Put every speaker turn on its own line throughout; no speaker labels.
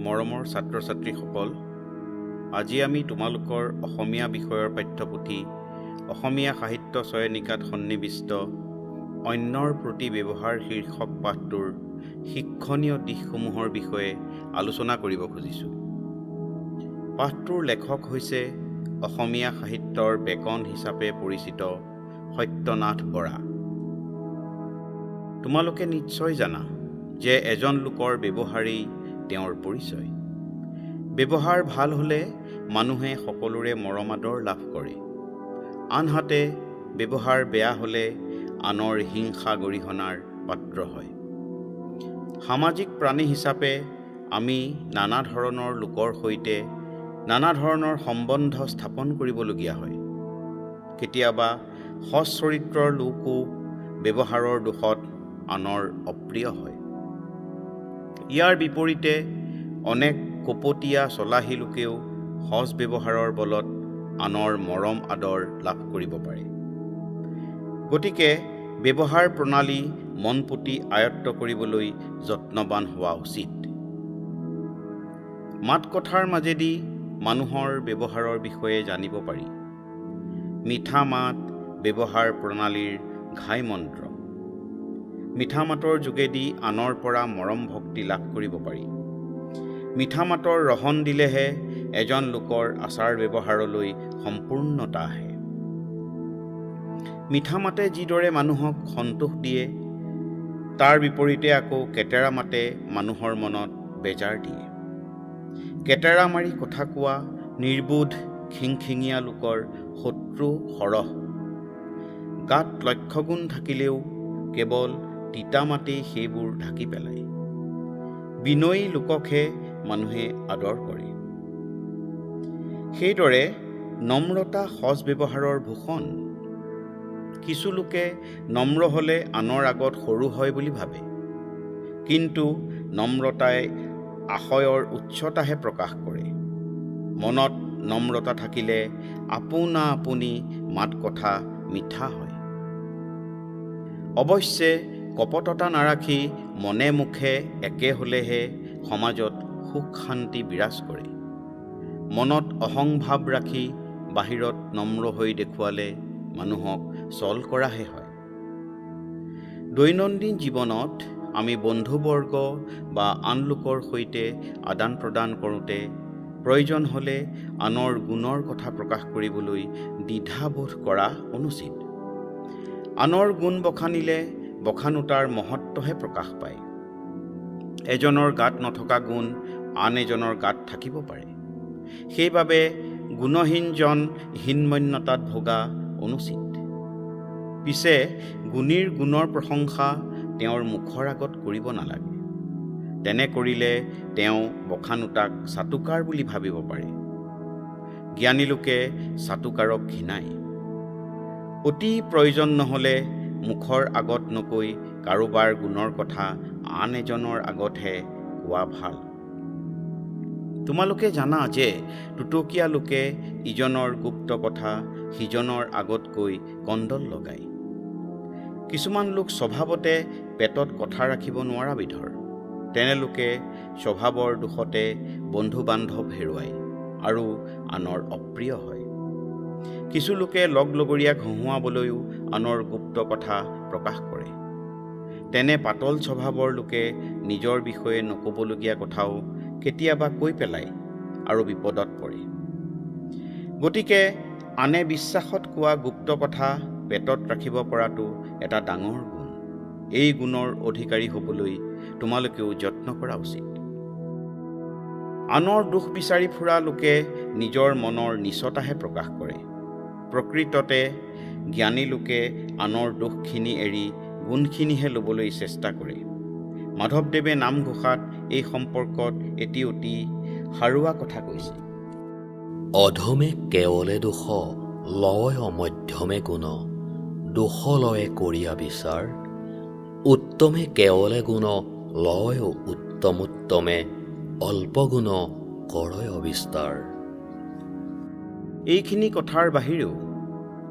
মৰমৰ ছাত্ৰ ছাত্ৰীসকল, আজি আমি তোমালোকৰ অসমীয়া বিষয়ৰ পাঠ্যপুথি অসমীয়া সাহিত্য চয়নিকাত সন্নিৱিষ্ট অন্যৰ প্ৰতি ব্যৱহাৰ শীৰ্ষক পাঠটোৰ শিক্ষণীয় দিশসমূহৰ বিষয়ে আলোচনা কৰিব খুজিছোঁ। পাঠটোৰ লেখক হৈছে অসমীয়া সাহিত্যৰ বেকন হিচাপে পৰিচিত সত্যনাথ বৰা। তোমালোকে নিশ্চয় জানা যে এজন লোকৰ ব্যৱহাৰেই তেওঁৰ পৰিচয়। ব্যৱহাৰ ভাল হ'লে মানুহে সকলোৰে মৰম আদৰ লাভ কৰে। আনহাতে ব্যৱহাৰ বেয়া হ'লে আনৰ হিংসা গৰিহণাৰ পাত্ৰ হয়। সামাজিক প্ৰাণী হিচাপে আমি নানা ধৰণৰ লোকৰ সৈতে নানা ধৰণৰ সম্বন্ধ স্থাপন কৰিবলগীয়া হয়। কেতিয়াবা সৎ চৰিত্ৰৰ লোকো ব্যৱহাৰৰ দোষত আনৰ অপ্ৰিয় হয়। ইয়াৰ বিপৰীতে অনেক কপটীয়া চলাহী লোকেও সজ ব্যৱহাৰৰ বলত আনৰ মৰম আদৰ লাভ কৰিব পাৰে। গতিকে ব্যৱহাৰ প্ৰণালী মনপুতি আয়ত্ত কৰিবলৈ যত্নৱান হোৱা উচিত। মাত কথাৰ মাজেদি মানুহৰ ব্যৱহাৰৰ বিষয়ে জানিব পাৰি। মিঠা মাত ব্যৱহাৰ প্ৰণালীৰ ঘাই মন্ত্ৰ। মিঠা মাতৰ যোগেদি আনৰ পৰা মৰম ভক্তি লাভ কৰিব পাৰি। মিঠা মাতৰ ৰহণ দিলেহে এজন লোকৰ আচাৰ ব্যৱহাৰলৈ সম্পূৰ্ণতা আহে। মিঠা মাতে যিদৰে মানুহক সন্তোষ দিয়ে, তাৰ বিপৰীতে আকৌ কেটেৰা মাতে মানুহৰ মনত বেজাৰ দিয়ে। কেটেৰা মাৰি কথা কোৱা নিৰ্বোধ খিংখিঙীয়া লোকৰ শত্ৰু সৰহ। গাত লক্ষ্যগুণ থাকিলেও কেৱল তিতা মাতেই সেইবোৰ ঢাকি পেলায়। বিনয়ী লোককহে মানুহে আদৰ কৰে। সেইদৰে নম্ৰতা সজ ব্যৱহাৰৰ ভূষণ। কিছু লোকে নম্ৰ হ'লে আনৰ আগত সৰু হয় বুলি ভাবে, কিন্তু নম্ৰতাই আশয়ৰ উচ্চতাহে প্ৰকাশ কৰে। মনত নম্ৰতা থাকিলে আপোনা আপুনি মাত কথা মিঠা হয়। অৱশ্যে কপটতা নাৰাখি মনে মুখে একে হ'লেহে সমাজত সুখ শান্তি বিৰাজ কৰে। মনত অহংভাৱ ৰাখি বাহিৰত নম্ৰ হৈ দেখুৱালে মানুহক ছল কৰাহে হয়। দৈনন্দিন জীৱনত আমি বন্ধুবৰ্গ বা আন লোকৰ সৈতে আদান প্ৰদান কৰোঁতে প্ৰয়োজন হ'লে আনৰ গুণৰ কথা প্ৰকাশ কৰিবলৈ দ্বিধাবোধ কৰা অনুচিত। আনৰ গুণ বখানিলে বখানোতাৰ মহত্বহে প্ৰকাশ পায়। এজনৰ গাত নথকা গুণ আন এজনৰ গাত থাকিব পাৰে। সেইবাবে গুণহীনজন হীনমন্যতাত ভোগা অনুচিত। পিছে গুণীৰ গুণৰ প্ৰশংসা তেওঁৰ মুখৰ আগত কৰিব নালাগে। তেনে কৰিলে তেওঁ বখানোতাক চাটুকাৰ বুলি ভাবিব পাৰে। জ্ঞানী লোকে চাটুকাৰক ঘৃণায়। অতি প্ৰয়োজন নহ'লে মুখৰ আগত নকৈ কাৰোবাৰ গুণৰ কথা আন এজনৰ আগতহে কোৱা ভাল। তোমালোকে জানা যে টুটকীয়া লোকে ইজনৰ গুপ্ত কথা সিজনৰ আগতকৈ কন্দল লগায়। কিছুমান লোক স্বভাৱতে পেটত কথা ৰাখিব নোৱাৰা বিধৰ। তেনে লোকে স্বভাৱৰ দোষতে বন্ধু বান্ধৱ হেৰুৱায় আৰু আনৰ অপ্ৰিয় হয়। কিছু লোকে লগ লগৰীয়াক হহুঁৱাবলৈও আনৰ গুপ্ত কথা প্ৰকাশ কৰে। তেনে পাতল স্বভাৱৰ লোকে নিজৰ বিষয়ে নক'বলগীয়া কথাও কেতিয়াবা কৈ পেলায় আৰু বিপদত পৰে। গতিকে আনে বিশ্বাসত কোৱা গুপ্ত কথা পেটত ৰাখিব পৰাটো এটা ডাঙৰ গুণ। এই গুণৰ অধিকাৰী হ'বলৈ তোমালোকেও যত্ন কৰা উচিত। আনৰ দোষ বিচাৰি ফুৰা লোকে নিজৰ মনৰ নীচতাহে প্ৰকাশ কৰে। প্ৰকৃততে জ্ঞানী লোকে আনৰ দোষখিনি এৰি গুণখিনিহে ল'বলৈ চেষ্টা কৰে। মাধৱদেৱে নামঘোষাত এই সম্পৰ্কত এটি অতি সাৰুৱা কথা কৈছে।
অধমে কেৱলে দোষ লয় মধ্যমে গুণ, দোষ লয়ে কৰিয়া বিচাৰ। উত্তমে কেৱলে গুণ লয় উত্তমোত্তমে, অল্প গুণ কৰয় বিস্তাৰ।
এইখিনি কথাৰ বাহিৰেও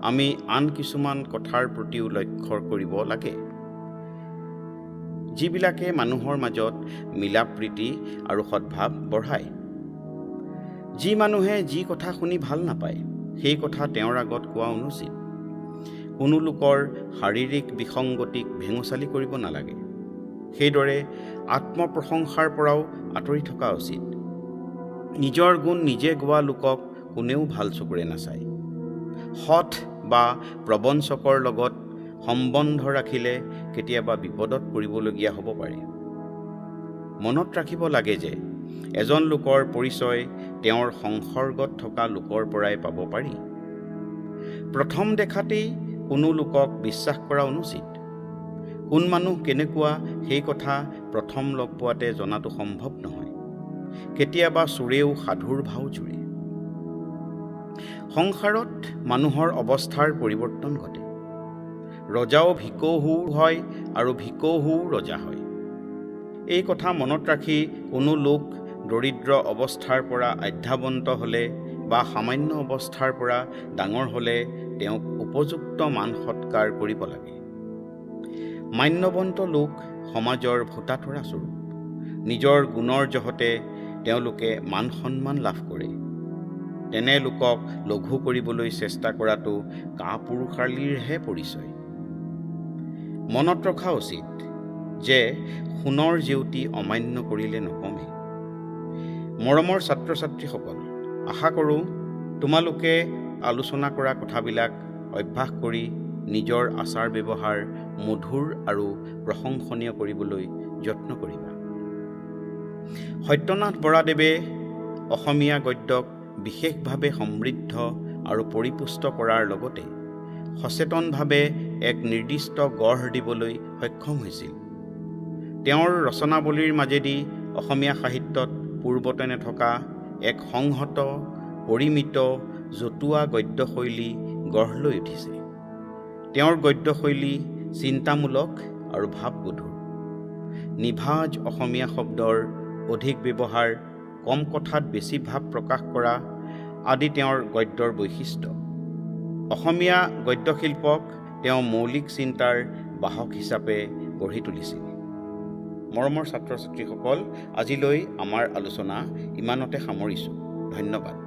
আমি আন কিছুমান কথাৰ প্ৰতিও লক্ষ্য কৰিব লাগে। যিবিলাকে মানুহৰ মাজত মিলা-প্ৰীতি আৰু সদ্ভাৱ বঢ়ায়। যি মানুহে যি কথা শুনি ভাল নাপায় সেই কথা তেওঁৰ আগত কোৱা অনুচিত। কোনো লোকৰ শাৰীৰিক বিসংগতিক ভেঙুচালি কৰিব নালাগে। সেইদৰে আত্মপ্ৰশংসাৰ পৰাও আঁতৰি থকা উচিত। নিজৰ গুণ নিজে গোৱা লোকক কোনেও ভাল চকুৰে নাচায়। সৎ বা প্ৰবঞ্চকৰ লগত সম্বন্ধ ৰাখিলে কেতিয়াবা বিপদত পৰিবলগীয়া হ'ব পাৰে। মনত ৰাখিব লাগে যে এজন লোকৰ পৰিচয় তেওঁৰ সংসৰ্গত থকা লোকৰ পৰাই পাব পাৰি। প্ৰথম দেখাতেই কোনো লোকক বিশ্বাস কৰা অনুচিত। কোন মানুহ কেনেকুৱা সেই কথা প্ৰথম লগ পোৱাতে জনাটো সম্ভৱ নহয়। কেতিয়াবা চোৰেও সাধুৰ ভাও জুৰে। সংসাৰত মানুহৰ অৱস্থাৰ পৰিৱৰ্তন ঘটে। ৰজাও ভিকহু হয় আৰু ভিকহুও ৰজা হয়। এই কথা মনত ৰাখি কোনো লোক দৰিদ্ৰ অৱস্থাৰ পৰা আধ্যাৱন্ত হ'লে বা সামান্য অৱস্থাৰ পৰা ডাঙৰ হ'লে তেওঁক উপযুক্ত মান সৎকাৰ কৰিব লাগে। মান্যৱন্ত লোক সমাজৰ ভোটাতৰা স্বৰূপ। নিজৰ গুণৰ জহতে তেওঁলোকে মান সন্মান লাভ কৰে। তেনে লোকক লঘু কৰিবলৈ চেষ্টা কৰাটো কাপুৰুষালিৰহে পৰিচয়। মনত ৰখা উচিত যে সোণৰ জেউতি অমান্য কৰিলে নকমে। মৰমৰ ছাত্ৰ ছাত্ৰীসকল, আশা কৰোঁ তোমালোকে আলোচনা কৰা কথাবিলাক অভ্যাস কৰি নিজৰ আচাৰ ব্যৱহাৰ মধুৰ আৰু প্ৰশংসনীয় কৰিবলৈ যত্ন কৰিবা। সত্যনাথ বৰাদেৱে অসমীয়া গদ্যক বিশেষভাৱে সমৃদ্ধ আৰু পৰিপুষ্ট কৰাৰ লগতে সচেতনভাৱে এক নিৰ্দিষ্ট গঢ় দিবলৈ সক্ষম হৈছিল। তেওঁৰ ৰচনাৱলীৰ মাজেদি অসমীয়া সাহিত্যত পূৰ্বতে নথকা এক সংহত, পৰিমিত, জতুৱা গদ্যশৈলী গঢ় লৈ উঠিছে। তেওঁৰ গদ্যশৈলী চিন্তামূলক আৰু ভাৱগধুৰ। নিভাঁজ অসমীয়া শব্দৰ অধিক ব্যৱহাৰ, কম কথাত বেছি ভাৱ প্ৰকাশ কৰা আদি তেওঁৰ গদ্যৰ বৈশিষ্ট্য। অসমীয়া গদ্যশিল্পক তেওঁ মৌলিক চিন্তাৰ বাহক হিচাপে গঢ়ি তুলিছিল। মৰমৰ ছাত্ৰ ছাত্ৰীসকল, আজিলৈ আমাৰ আলোচনা ইমানতে সামৰিছোঁ। ধন্যবাদ।